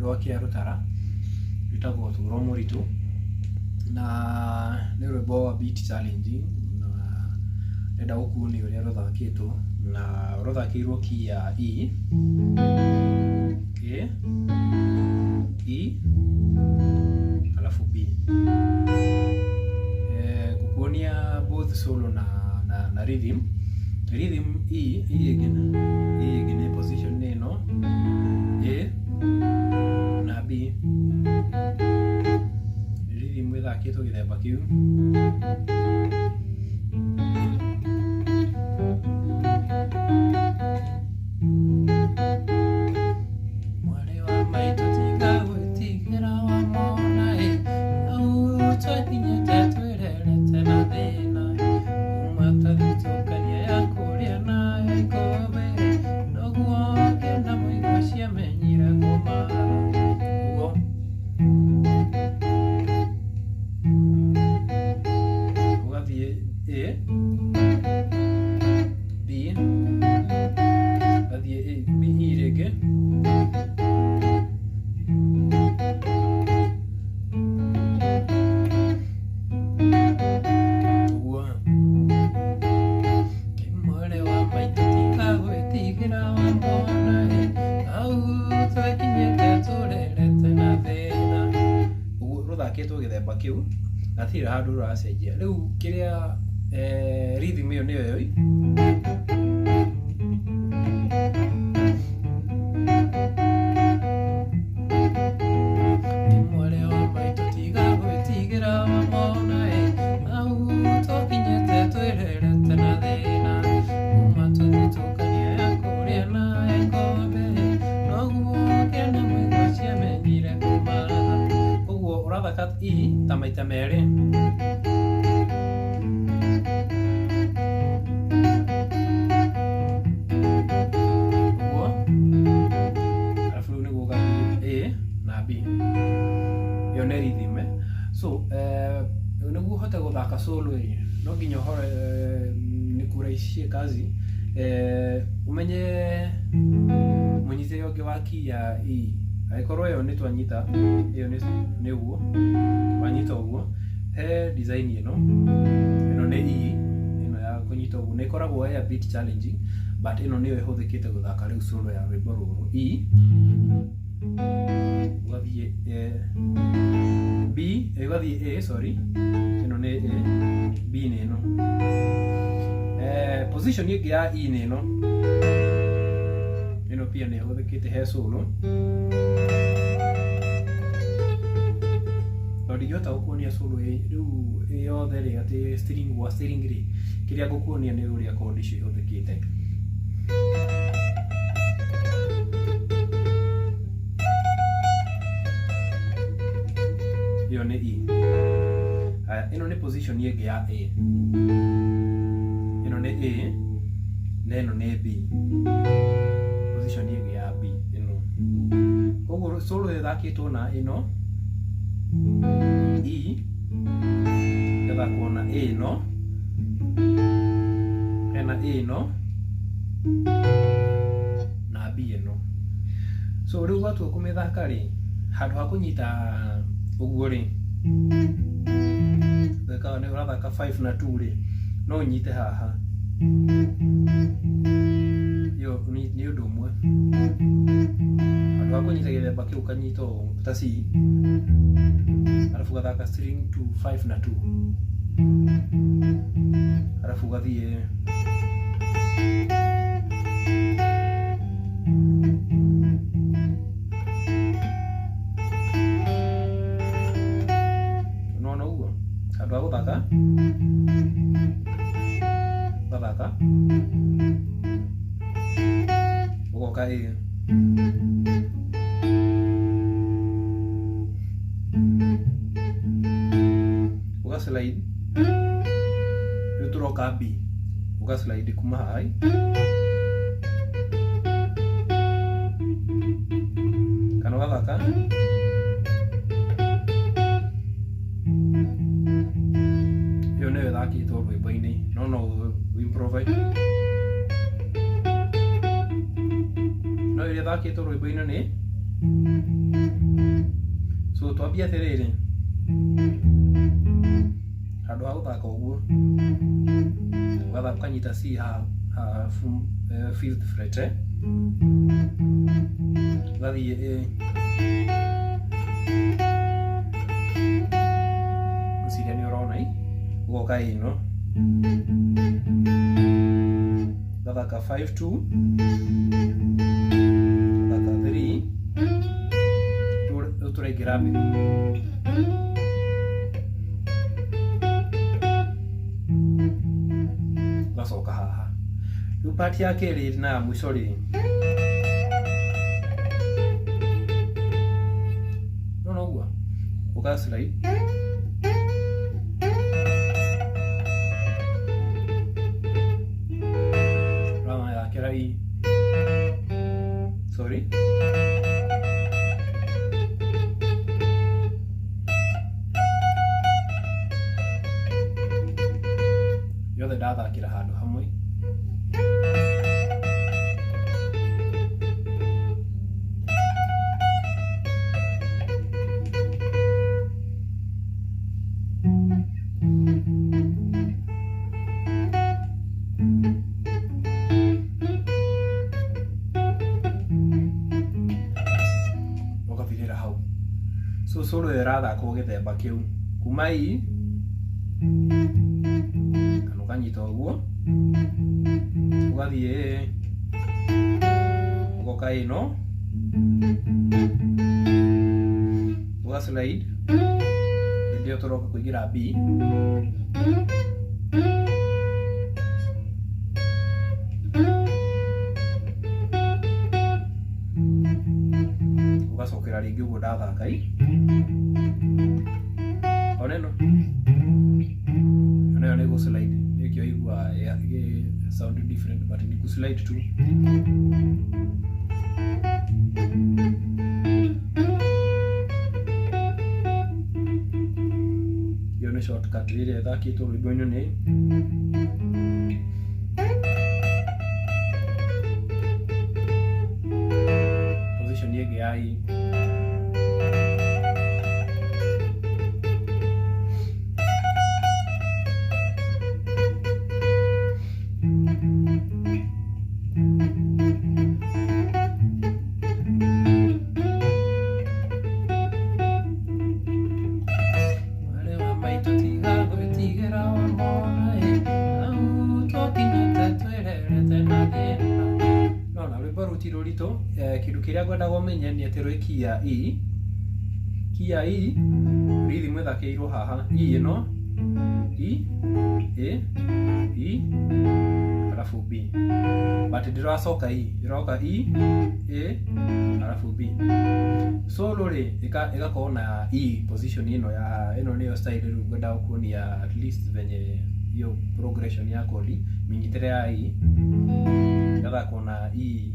rwa Kĩarũtara rwĩtagwo Ũtũũro Mũritũ, na nĩ rwĩmbo a bit challenging, na ndĩrenda gũkuonia ũrĩa rũthakĩtwo, na rũthakĩirwo key ya E, A, E, alafu B. Ngũkuonia both solo na rhythm. Rhythm E, E ĩngĩ, E ĩngĩ nĩ position nĩ ĩno, A na B. Rhythm ĩthakĩtwo gĩthemba kĩu. Mwarĩ wa maitũ tiga gwĩtigĩra wamona ĩ, hau twakinyĩte twĩrerete na thĩna, kuma twathutũkania ya kũrĩa na ikũmbĩ, noguo ngĩona mũigua ciamenyire kũmara. Ũguo. Ũgathiĩ A, B, ũgathiĩ A, B, E rĩngĩ. Ũguo. Mwarĩ wa maitũ tiga gwĩtigĩra wamona ĩ, hau twakinyĩte tũrerete na thĩna. Ũguo rũthakĩtwo gĩthemba kĩu na hatirĩ handũ rũracenjia. Rĩu kĩrĩa rhythm ĩyo nĩyo ĩyo. Mwarĩ wa maitũ tiga gwĩtigĩra wamona ĩ, hau twakinyĩte twĩrerete na thĩna, kuma tũthutũkania ya kũrĩa na ĩkombe, noguo ngĩona mũigua ciamenyire kũmatha. Ũguo ũrathaka E ta maita merĩ. Ũguo. Arabu rĩu nĩguo ũgathiĩ A na B. Ĩyo nĩ rhythm eh. So nĩguo ũhote gũthaka solo ĩ, no nginya ũhore nikurahisishie kazi ũmenye mũnyitĩre ũngĩ wa key ya E. Angĩkorwo ĩyo nĩ twanyita, ĩyo nĩ ũguo, wanyita ũguo, he design ĩno, ĩno nĩ E, ĩno ya kũnyita ũguo, nĩ ĩkoragwo ĩ a bit challenging, but ĩno nĩyo ĩhũthĩkĩte gũthaka rĩu solo ya rwĩmbo rũrũ. E, ũgathiĩ B, ũgathiĩ A, sorry, ĩno nĩ A, B nĩ ĩno. Position ĩngĩ ya E nĩ ĩno. Ĩno pia nĩ ĩhũthĩkĩte he solo. Tondũ ndingĩhota gũkuonia solo rĩu ĩ yothe rĩ, atĩ string gwa string rĩ, kĩrĩa ngũkuonia nĩ ũrĩa chord icio ihũthĩkĩte. Ĩyo nĩ E. Haya, ĩno nĩ position ĩngĩ ya A. Ĩno nĩ A na ĩno nĩ B. Position ĩngĩ ya B ĩno. Koguo solo ĩthakĩtwo na ĩno E, ĩgathakwo na A ĩno, hena A ĩno na B ĩno. So rĩu watua kũmĩthaka rĩ, handũ ha kũnyita ũguo rĩ, wĩkaga nĩ ũrathaka 5 na 2 rĩ, no ũnyite haha. Ĩyo nĩ ũndũ ũmwe. Handũ ha kũnyita gĩthemba kĩu ũkanyita ũũ ta C, arabu ũgathaka string 2, 5 na 2. Arabu ũgathiĩ nona ũguo handũ ha gũthaka ũgathaka ũgoka A ũga slide rĩu tũroka B ũga slide kuma haha kana ũgathaka ĩyo nĩyo ĩthakĩtwo rwĩmbo-inĩ no no improvise no ĩrĩa ĩthakĩtwo rwĩmbo-inĩ nĩ So twambie atĩrĩrĩ, handũ ha gũthaka ũguo ũgatha ũkanyita C haha haha fifth fret, ũgathiĩ A, ngwĩciria nĩ ũrona i, ũgoka ĩno ũgathaka 5 2, ũgathaka 3, rĩu tũraingĩra B, ũgacoka haha. Rĩu part ya kerĩ na ya mũico rĩ, nona ũguo ũga slide ũrathakĩra E, sorry, yothe ndathakĩra handũ hamwe. Ũgathirĩra hau. So solo ĩyo ĩrathakwo gĩthemba kĩu kuma E, kana ũkanyita ũguo ũgathiĩ A, ũgoka ĩno ũga slide, hĩndĩ ĩyo tũroka kũingĩra B, ũgacokera rĩngĩ ũguo ndathaka i, ona ĩno onayo nĩ gũ slide, nĩkĩo igua sound different but ni ku slide tu. Ĩyo nĩ shortcut ĩrĩa ĩthakĩtwo rwĩmbo-inĩ nĩ position ĩngĩ ya E. Mwarĩ wa maitũ tiga gwĩtigĩra wamona ĩ, hau twakinyĩte twĩrerete na thĩna. Nona rwĩmbo rũu ti rũritũ, kĩndũ kĩrĩa ngwendaga ũmenye nĩ atĩ rwĩ key ya E, key ya E rhythm ĩthakĩirwo haha E ĩno, E, A, E alafu B, but ndĩracoka E, ĩroka E, A alafu B. Solo rĩ ĩgakorwo na E position ĩno ya ĩno nĩyo style rĩu ngwendaga kuonia at least venye hiyo progression ya kodi mĩnyitĩre ya E ĩgathakwo na E,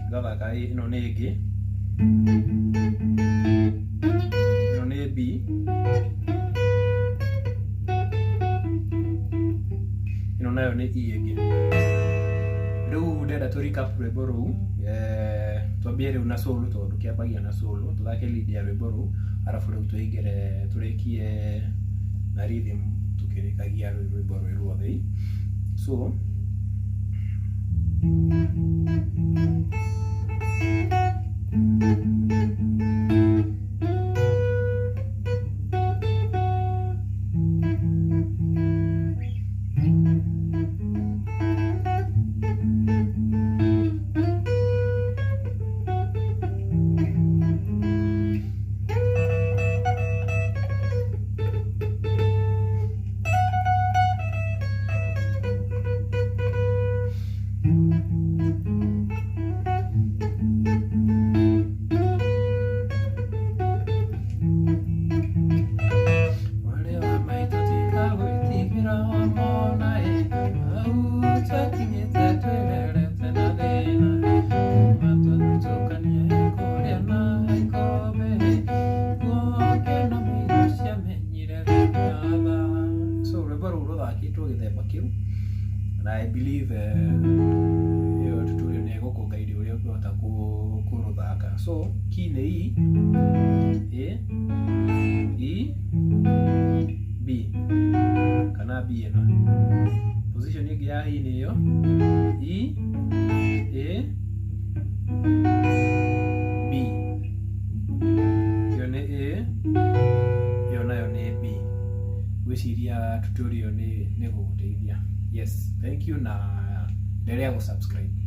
ĩgathaka A, ĩno nĩ ĩngĩ, ĩno nĩ B, ĩno nayo nĩ E ĩngĩ. Rĩu ndĩrenda tũ recap rwĩmbo rũu, twambie rĩu na solo tondũ kĩambagia na solo, tũthake lead ya rwĩmbo rũu arabu rĩu tũingĩre tũrĩkie na rhythm tũkĩrĩkagia rwĩmbo rwĩ ruothe. So Mwarĩ wa maitũ tiga gwĩtigĩra wamona ĩ, hau twakinyĩte twĩrerete na thĩna, matũthutũkanie kũrĩa na ikũmbĩ, guoke na mũirũ ciamenyire gũthatha. So rwĩmbo rũu rũthakĩtwo gĩthemba kĩu na I believe ĩyo tutorial nĩ ĩgũkũguide ũrĩa ũngĩhota So key nĩ E, A, E, B kana B ĩno. Position ĩngĩ ya E nĩ ĩyo E, A, B. Ĩyo nĩ A, ĩyo nayo nĩ B. Ngwĩciria tutorial nĩ gũgũteithia. Yes, thank you na endelea gũ subscribe.